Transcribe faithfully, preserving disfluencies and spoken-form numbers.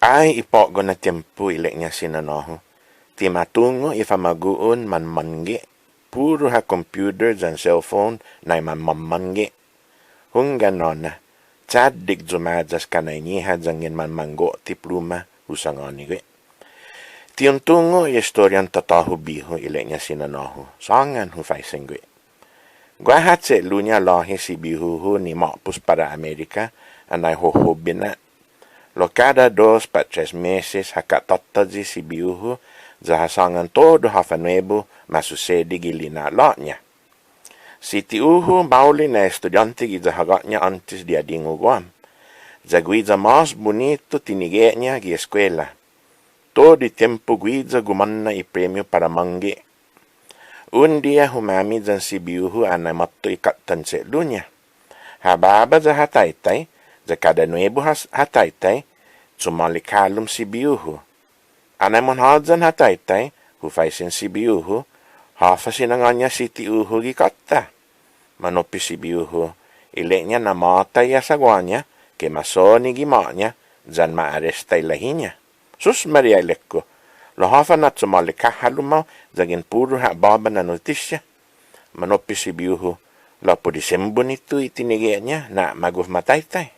Ai i på'go na tiempo, ilek-ña si nanå-hu, ti ma tungo' i famagu'on manmångge', puru ha' computer yan cellphone nai manmångge'. Hunggan nåna, chaddek yumayas kanai-ñiha yanggen manmångge' ti pluma hu sangåni gue'. Ti un tungo' i estorian tatå-hu bihu, ilek-ña si nanå-hu. Sångan, hu faisen gue'. Guaha che'lu-ña låhi si bihu-hu ni ma'pos para Amerika, anai hohoben ha'. Lao kada dos pat tres meses ha ka'tåtåyi si bihu-hu, ya ha sångan todu håfa nuebu ma susedi gi lina'lå'-ña. Si tiu-hu maolek na estudiånte giya Hagåtña åntes di ha dingu Guam. Ya guiya mås bunitu tinige'-ña gi eskuela. Todu i tiempo guiya gumånna i premiu para mångge'. Un diha humami yan si bihu-hu anai måtto i kåttan che'lu-ña. Ha baba ya ha taitai, ya kada nuebu ha, ha taitai, chumålek hålom si bihu-hu. Anai monhåyan ha taitai, hu faisen si bihu-hu, håfa sinangån-ña si tiu-hu gi kåtta. Manoppe si bihu-hu, ilek-ña na måtai i asaguå-ña, kemon i gimå'-ña, yan ma aresta i lahi-ña. Sus Maria, ilek-hu, lao håfa na chumålek hålom hao yanggen puru ha' båba na notisia. Manoppe si bihu-hu, lao put i sen bunitu i tinige'-ña na magof mataitai.